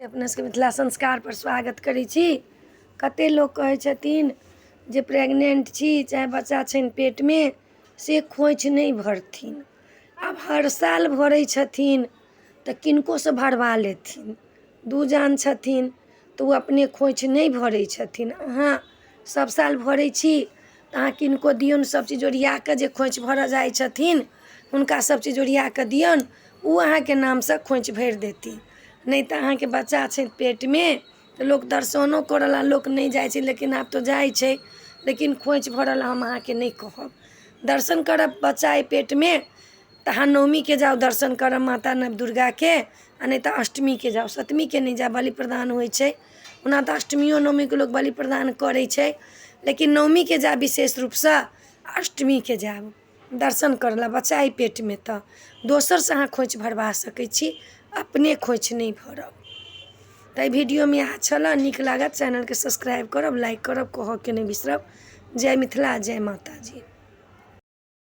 अपना सबके मिथिला संस्कारपर स्वागत करै छी। कते लोक कहै छथिन जे प्रेगनेन्ट छी, चाहे बच्चा छनि पेटमे, से खोँइछ नहि भरथिन। आब हर साल भरै छथिन तऽ किनकोसँ भरबा लेथिन। दू जान छथिन तऽ ओ अपने खोँइछ नहि भरै छथिन। अहाँ सब साल भरै छी तऽ अहाँ किनको दियौन, सब चीज ओरिया कऽ जे खोँइछ भरऽ जाइ छथिन हुनका सब चीज ओरिया कऽ दियौन, ओ अहाँके नामसँ खोँइछ भरि देती। नहि तऽ अहाँके बच्चा छै पेटमे तऽ लोक दर्शनो करऽ लए लोक नहि जाइ छै, लेकिन आब तऽ जाइ छै, लेकिन खोँइछ भरऽ लए हम अहाँके नहि कहब। दर्शन करब बच्चा अइ पेटमे तऽ अहाँ नौमीके जाउ दर्शन करऽ माता नवदुर्गाके, आ नहि तऽ अष्टमीके जाउ, सतमीके नहि जायब, बलि प्रदान होइ छै। ओना तऽ अष्टमियो नौमीके लोक बलि प्रदान करै छै, लेकिन नौमीके जायब विशेष रूपसँ, अष्टमीके जायब दर्शन करऽ लए बच्चा अइ पेटमे तऽ दोसरसँ अहाँ खोँइछ भरबा सकै छी, अपने खोँइछ नहि भरब। तऽ एहि वीडियोमे इएह छलऽ। नीक लागत चैनलके सब्सक्राइब करब, लाइक करब, कहऽके नहि बिसरब। जय मिथिला, जय माताजी।